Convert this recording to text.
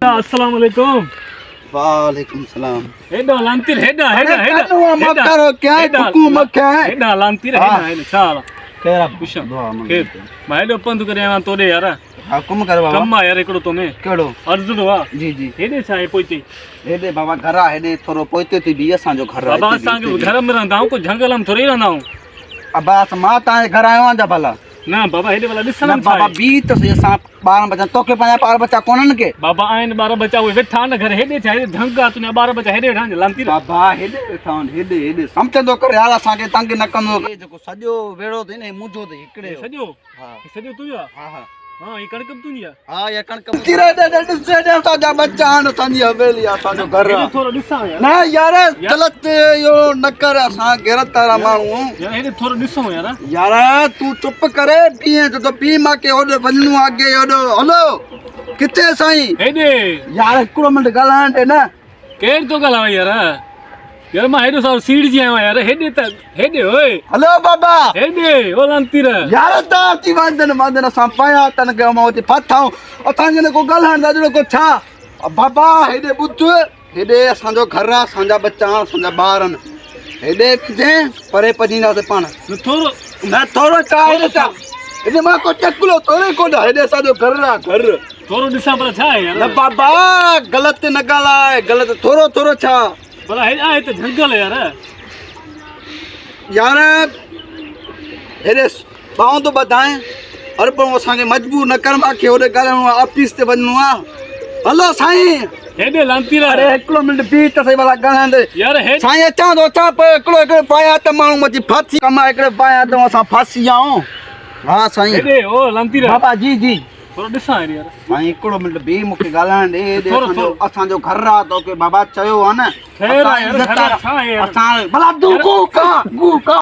السلام عليڪم. وعليڪم السلام. هيڏا لانتير هيڏا هيڏا هيڏا. ڪنو مڪر ڪيا ڪڪو مکي. هيڏا لانتير هيڏا هيڏا ڇا حال. خير آ خوش آ خير. مان هيڏو پنڌ ڪري آيو آهيان توڏي يار. ها ڪم ڪر بابا. ڪم آ يار هڪڙو تو ۾. ڪهڙو؟ عرض ٿو آ. جي جي. هيڏي ڇا آهي پوئتي؟ هيڏي بابا گهر آ هيڏي ٿورو پوئتي ٿي بي اسان جو گهر آ. بابا اسان گهر ۾ رهندا آهيون ڪو جهنگل ۾ ٿوري رهندا آهيون. ابا مان تان جي گهر آيو آهيان جا ڀلا. نه بابا هيڏي ڀلا ڏسڻ نه بابا بي ته سهي اسان ٻارن ٻچن توکي پنهنجا ٻار ٻچا ڪونهن ڪي. بابا آهن ٻار ٻچا اهي ويٺا آهن گهر هيڏي ڇا هيڏي جهنگ آ تنهنجا ٻار ٻچا هيڏي ويٺا آهن لعنتي. بابا هيڏي ويٺا آهن هيڏي هيڏي سمجهندو ڪر يار اسان کي تنگ نه ڪندو ڪر. جيڪو سڄو ويڙهو اٿئي نه هي منهنجو اٿئي هڪڙي جو. سڄو ها هي سڄو تنهنجو آ. ها ها. ها هي ڪڻڪ به تنهنجي آ. ها اها ڪڻڪ منهنجي. هيڏي هيڏي ڏس هيڏي اسان جا ٻچا آهن اسان جي حويلي آ اسان جو گهر آ. هيڏي ٿورو ڏسان يار. نه يار غلط اهو نه ڪر اسان غيرت وارا ماڻهو آهيون. يار هيڏي ٿورو ڏسون يار. يار تون چپ ڪري بيهين ڇو ٿو بيهه مان کي هوڏي وڃڻو آ اڳي هوڏو هلو ڪٿي سائين. هيڏي. يار هڪڙو منٽ ڳالهائڻ ڏي نه. ڪير ٿو ڳالهائي يار. يار مان هيڏو سارو سيڙجي آيو آهيان يار هيڏي ته هيڏي اوئي. هلو بابا. هيڏي او لانتير. يار ته اچي واندن واندن اسان پايا تن کي مان اتي ڦاٿا آهيون اسان کي نه ڪو ڳالهائڻ دا ڏنو ڪو ڇا بابا هيڏي ٻڌ هيڏي اسان جو گهر آ اسان جا ٻچا آهن اسان جا ٻار آهن هيڏي وجهين پري پڄينداسين پاڻ. نه ٿورو. نه ٿورو ڇا هيڏي ڇا هيڏي مان ڪو چڪلو ٿوري ڪونه هيڏي اسان جو گهر آ گهر. ٿورو ڏسان پر ڇا آهي يار. نه بابا غلط نه ڳالهاء غلط ٿورو ٿورو ڇا. ڀلا هيڏي آهي ته جهنگل يار. يار هيڏي ٻانهون ٿو ٻڌائين هر پڻ اسان کي مجبور نه ڪر مان کي هوڏي ڳالهائڻو آ آفيس تي وڃڻو آ هلو سائين. هيڏي لانتي را. اڙي هڪڙو منٽ بيهه ته سهي ڀلا ڳالهائڻ ڏي. يار هيڏي. سائين اچان ٿو اچان پيو هڪڙو هڪڙو پايا ته ماڻهو مٿي ڦاسي ڪم آ هڪڙي پايا ته اسان ڦاسي آئون ها سائين. هيڏي او لانتي را. بابا جي جي. ٿورو ڏسان هيڏي يار. سائين هڪڙو منٽ بيهه مون کي ڳالهائڻ ڏي هيڏي اسان جو گهر آ توکي بابا چيو آ نه. خير آ يار گهر آ ڇا آهي يار. اسان ڀلا تون گو ڪا گو ڪا.